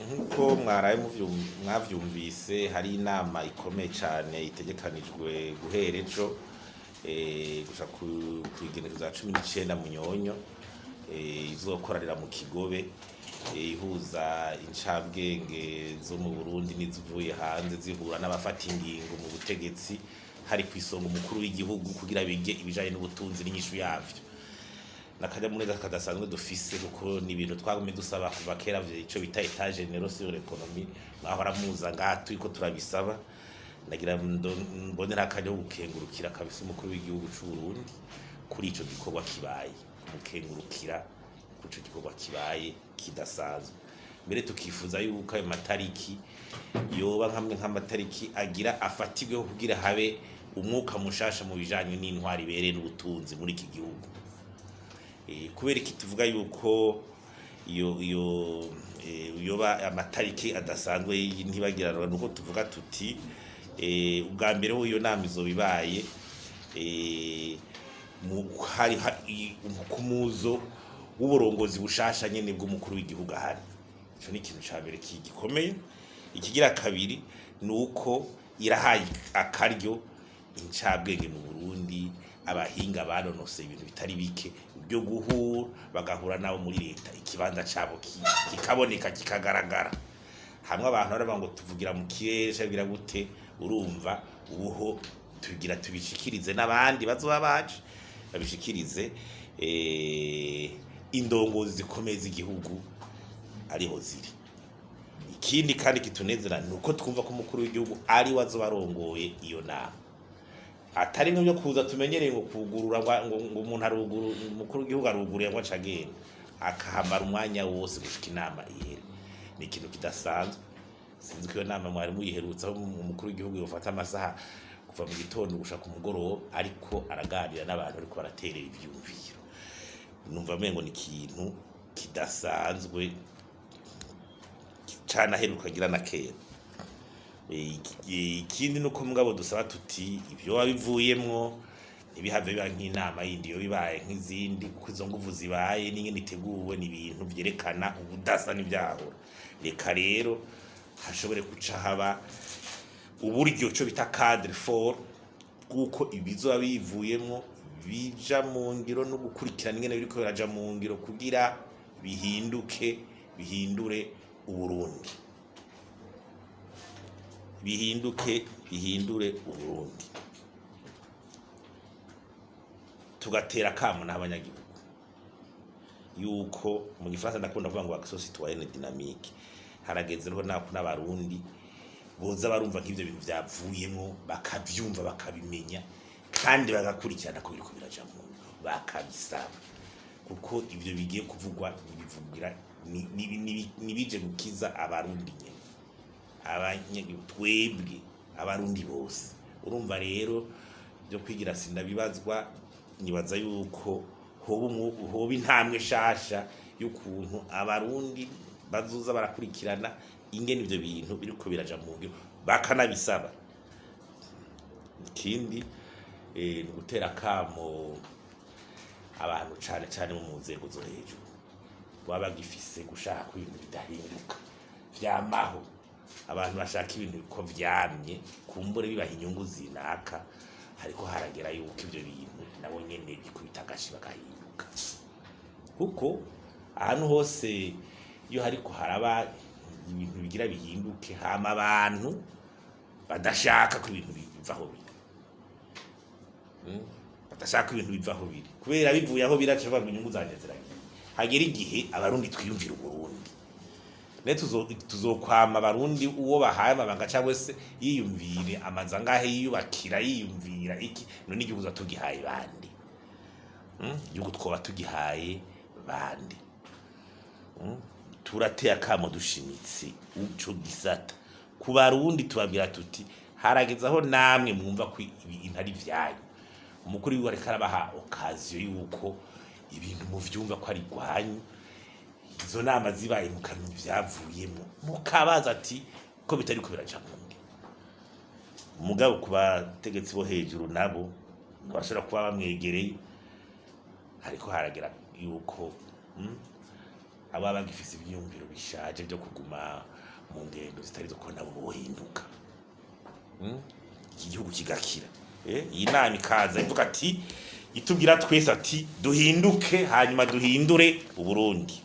Nk'uko mwaraye mwavyumvise, hari inama ikomeye cane itegekanijwe guhera ejo gushika kw'igenekerezo rya 19 Munyonyo, izokoranira mu Kigobe, ihuza incabwenge zo mu Burundi n'izivuye hanze, zihura n'abafata ingingo mu butegetsi, hari kw'isonga umukuru w'igihugu, kugira bige ibijanye n'ubutunzi n'inyishu yavyo. N'akanyamuneza kadasanzwe dufise, kuko ni ibintu twagumye dusaba kuva kera, ico bita états généraux sur l'économie, mwahora muza ngaha turiko turabisaba. Nagira mbonera akanya ko gukengurukira kabisa umukuru w'igihugu c'u Burundi kuri ico gikorwa kibaye, kumukengurukira kuri ico gikorwa kibaye kidasanzwe. Mbere tukifuza yuko ayo matariki yoba nkamwe nk'amatariki agira afatirweho kugira habe umwuka mushasha mu bijanye n'intwari ibereye n'ubutunzi muri iki gihugu. Kubera iki tuvuga yuko iyo yoba amatariki adasanzwe ntibagiranwa? Nuko tuvuga tuti ubwa mbere ho iyo nama izoba ibaye hari ku muzo w'uburongozi bushasha nyene bw'umukuru w'igihugu ahari. Ico ni ikintu ca mbere gikomeye. Ikigira kabiri ni uko irahaye akaryo incabwenge mu Burundi, abahinga banonoseye ibintu bitari bike byo guhura, bagahura nabo muri leta, ikibanza cabo kikaboneka, kikagaragara. Hamwe abantu baravuga ngo tuvugira mu kirere canke gute, urumva ubuho tugira tubishikirize n'abandi bazoba baje, babishikirize indongozi zikomeye z'igihugu ariho ziri. Ikindi kandi kitunezera ni uko twumva ko umukuru w'igihugu ari we azoba arongoye iyo nama, atari nk'ibyo kuza tumenyereye ngo kugurura, ngo umuntu aruguru, umukuru w'igihugu aruguruye, ngo aca agenda, akahamara umwanya wose gushika inama ihere. Ni ikintu kidasanzwe. Sinzi ko iyo nama mwari muyiherutse, aho umukuru w'igihugu yofata amasaha kuva mu gitondo gushika ku mugoroba ariko araganira n'abantu, ariko baraterera ivyumviro. Numva mengo ni ikintu kidasanzwe, canaheruka gira na kera. Ikindi nuko mugabo dusaba tuti ibyo wabivuyemwo ntibihave biba nk'inama yindi yo bibaye nk'izindi, kuko izo nguvu zibaye n'ingene iteguwe ni ibintu vyerekana ubudasa n'ivyahora. Reka rero hashobore guca haba uburyo, ico bita cadre fort, bw'uko ibizoba bivuyemwo bija mu ngiro no gukurikirana ingene biriko biraja mu ngiro kugira bihinduke, bihindure Uburundi, bihinduke, bihindure Uburundi. Tugatera akamo n'abanyagihugu yuko mu gifaransa ndakunda kuvuga ngo action citoyenne dynamique. Harageze rero nako n'abarundi boza barumva nk'ivyo bintu vyavuyemwo, bakavyumva, bakabimenya, kandi bagakurikirana ko biriko biraja mu ngiro, bakabisaba, kuko ivyo bigiye kuvugwa nibivugira nibije gukiza abarundi nyene, abanyagihugu, twebwe abarundi bose. Urumva rero byo kwigira sindabibazwa, nibaza yuko hoba intambwe shasha y'ukuntu abarundi bazoza barakurikirana ingene ivyo bintu biriko biraja mu ngiro, bakanabisaba. Ikindi ni ugutera akamo abantu, cane cane mu nzego zo hejuru, baba bagifise gushaka ko ibintu bidahinduka vyamaho. Abantu bashaka ibintu ko vyamye, kumbure bibaha inyungu zinaka, hariko haragera yuko ivyo bintu nabo nyene bikubita agashi bagahinduka, kuko ahantu hose iyo hariko haraba ibintu bigira bihinduke, hama abantu badashaka ko ibintu biva aho biri, Badashaka ko ibintu biva aho biri, kubera bivuye aho biraca bavuga ngo inyungu zanje ziragiye. Hagera igihe abarundi twiyumvira Uburundi ne tuzokwama abarundi uwo bahaye amabanga cyangwa se yiyumvire amazu angahe yiyubakira, yiyumvira iki? None igihugu tuba tugihaye bande? Igihugu twoba tugihaye bande? Turateye akamo dushimitse ico gisata ku barundi, tubabwira tuti harageze aho namwe mwumva ko ibintu ari vyanyu. Umukuru wiwe ariko arabaha occasion yuko ibintu muvyumva ko ari rwanyu. Izo nama zibaye, mukamenya ivyavuyemo, mukabaza ati ko bitariko biraja mu ngiro. Mugabo ku bategetsi bo hejuru nabo bashobora kuba bamwegereye, hariko haragera yuko Aba bagifise ivyiyumviro bishaje byo kuguma mu ngendo zitari zo, ko nabo bohinduka. Iki gihugu kigakira. Iyi nama ikaza ivuga ati, itubwira twese ati duhinduke, hanyuma duhindure Uburundi.